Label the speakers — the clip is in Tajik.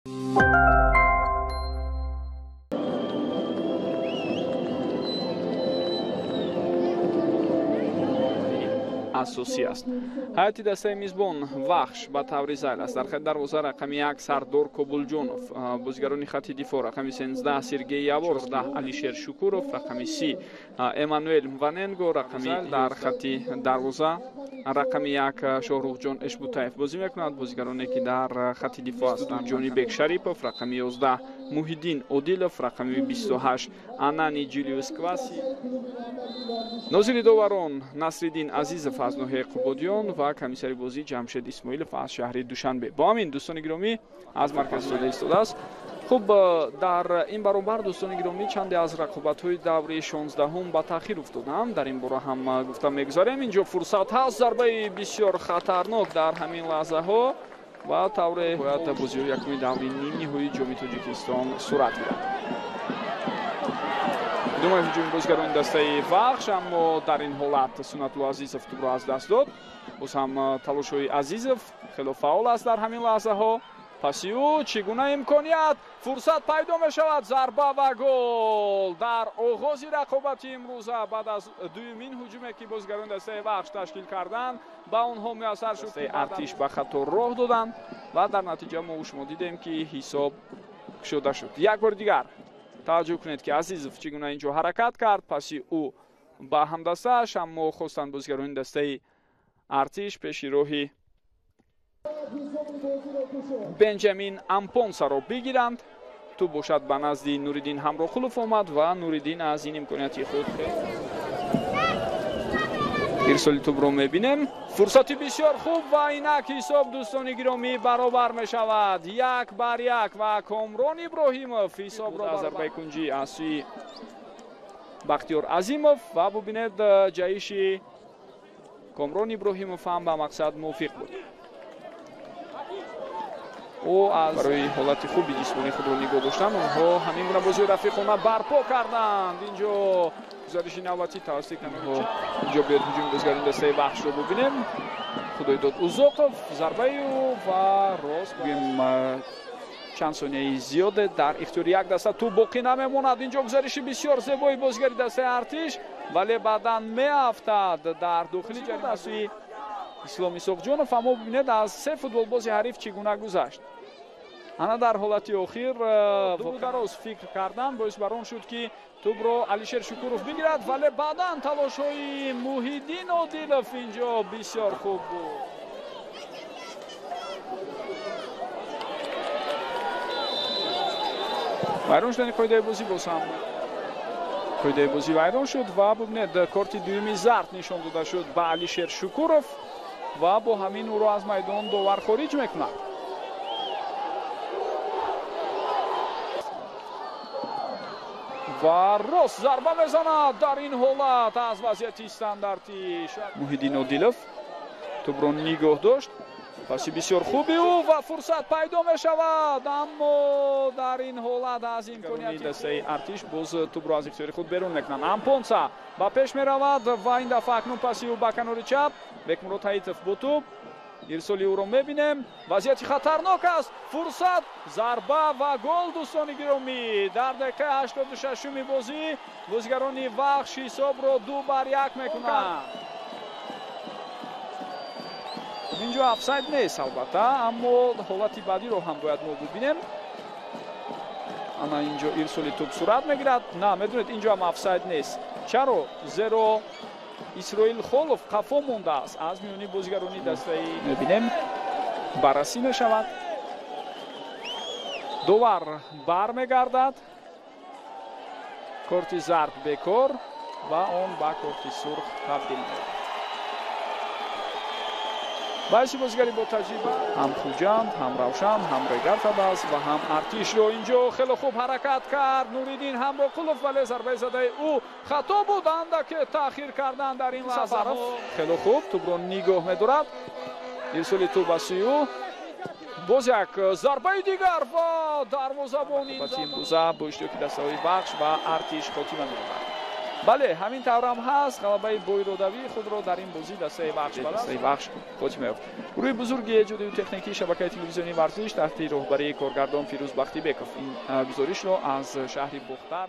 Speaker 1: Асосӣ аст. Ҳайати дастаи мизбон Вахш ба таври зайл аст. Дар хати дарвоза рақами 1 Сардор Кобулҷонов, бозигарони хати дифоъ рақами 13 Сергей Яворов, 10 Алишер Шукуров, рақами 30 Эммануэл Мваненго, рақами дар хати дарвоза рақами 1 Шоҳрухҷон Эшбутаев бозӣ мекунад. Бозигароне ки дар хати дифоъ ҳастанд Ҷонибек Шарипов, рақами 11 Муҳиддин Одилов, рақами 28 Анани Ҷулиус Кваси. Нозири доварон Насриддин Азизов аз ноҳияи Қубодиён ва комиссари бозӣ Ҷамшед Исмоилов аз шаҳри Душанбе. Бо ҳамин, дӯстони гиромӣ, аз маркази сода истодааст. Хуб, дар ин баробар, дӯстони гиромӣ, чанде аз рақобатҳои даври 16-ум ба таъхир уфтоданд. Дар ин бора ҳам гуфта мегузарем. Инҷо фурсат ҳаст, зарбаи бисёр хатарнок дар ҳамин лаҳзаҳо ва тавре бояд бозиҳои якуми даври нимниҳоии Ҷоми Тоҷикистон сурат гирад. Думаи ҳуҷуми бозигарони дастаи Вахш, аммо дар ин ҳолат Сунатулло Азизов тӯбро аз даст дод. Боз ҳам талошҳои Азизов хело фаъол аст дар ҳамин лаҳзаҳо. Паси ӯ чӣ гуна имконият, фурсат пайдо мешавад, зарба ва гол дар оғози рақобати имрӯза. Баъд аз дуюмин ҳуҷуме ки бозигарони дастаи Вахш ташкил карданд, ба онҳо муяссар шуд. Артиш ба хато роҳ доданд ва дар натиҷа мо шумо дидем ки ҳисоб кушода шуд. Як бори дигар таваҷҷӯҳ кунед ки Азизов чӣ гуна инҷо ҳаракат кард, паси ӯ ба ҳамдастааш, аммо хостанд бозигарони дастаи Артиш пеши роҳи Бенҷамин Ампонсаро бигиранд. Тӯб бошад ба назди Нуриддин Ҳамроқулов омад ва Нуриддин аз ин имконияти худ ирсоли тӯбро мебинем. Фурсати бисёр хуб ва инак ҳисоб, дӯстони гиромӣ, баробар мешавад 1-1 ва Комрон Иброҳимов ҳисобро аз зарбаи кунҷӣ аз сӯи Бахтиёр Азимов ва бубинед ҷаҳиши Комрон Иброҳимов ҳам ба мақсад мувофиқ буд. Ӯ аз барои ҳолати хуби ҷисмонии худро нигоҳ доштан онҳо ҳамин гуна бозии рафиқона барпо карданд. Инҷо гузариши навбатӣ тавассути канорҳо. Инҷо биёд ҳуҷуми бозигарони дастаи Вахшро бубинем. Худойдод Узоқов, зарбаи ӯ ва рост гӯем чанд сонияи зиёде дар ихтиёри як даста тӯб боқӣ намемонад. Инҷо гузариши бисёр зебои бозигари дастаи Артиш, вале баъдан меафтад дар дохили ҷарима аз сӯи Ислом Исоқҷонов. Аммо бубинед аз се футболбози ҳариф чӣ гуна гузашт. Ана дар ҳолати охир дурудароз фикр кардан боис бар он шуд ки тӯбро Алишер Шукуров бигирад, вале баъдан талошҳои Муҳиддин Одилов инҷо бисёр хуб буд. Вайрон шудани қоидаи бозӣ, боз ҳам қоидаи бозӣ вайрон шуд ва бубинед корти дуюми зард нишон дода шуд ба Алишер Шукуров ва бо ҳамин ӯро аз майдон довар хориҷ мекунад. Ва рост зарба мезанад дар ин ҳолат аз вазъияти стандартӣ. Муҳиддин Одилов тӯбро нигоҳ дошт, паси бисёр хуби ӯ ва фурсат пайдо мешавад, аммо дар ин ҳолат аз имконияти дастаи Артиш боз тӯбро аз ихтиёри худ берун мекунанд. Ампонса ба пеш меравад ва ин дафъа акнун паси ӯ ба канори чап. Бекмурод Ҳаитов бо тӯб, ирсоли ӯро мебинем. Вазъияти хатарнок аст, фурсат, зарба ва гол, дӯстони гиромӣ. Дар дақиқаи 86-уми бозӣ бозигарони Вахш ҳисобро 2-1 мекунанд. Инҷо офсайд нест албатта, аммо ҳолати баъдиро ҳам бояд мо бубинем. Ана инҷо ирсоли тӯб сурат мегирад. На, медонед, инҷо ҳам офсайд нест. Чаро? Зеро Исроил Холов қафо мондааст аз миёни бозигарони дастаи. Мебинем, баррасӣ мешавад. Довар бармегардад. Корти зард бекор ва он ба корти сурх табдил меёбад. Баъзи бозигари бо таҷриба ҳам Хуҷанд, ҳам Равшан, ҳам Регар ТадАЗ ва ҳам Артишро инҷо хеле хуб ҳаракат кард Нуриддин Ҳамроқулов, вале зарбаи задаи ӯ хато буд. Андаке таъхир кардан дар ин лаҳза. Хеле хуб тӯбро нигоҳ медорад. Ирсоли тӯб аз сӯи ӯ. Боз як зарбаи дигар ва дарвозабони имрӯза бо иштироки дастаҳои Вахш ва Артиш хотима меёбад. Бале, ҳамин таврам ҳаст. Ғалабаи боиродавии худро дар ин бозӣ дастаи Вахш ба дастаи Вахш хотима ёфт. Гурӯҳи бузурги эҷодию техникии шабакаи телевизионии Варзиш таҳти роҳбарии коргардон Фирӯз Бахтибеков ин гузоришро аз шаҳри Бохтар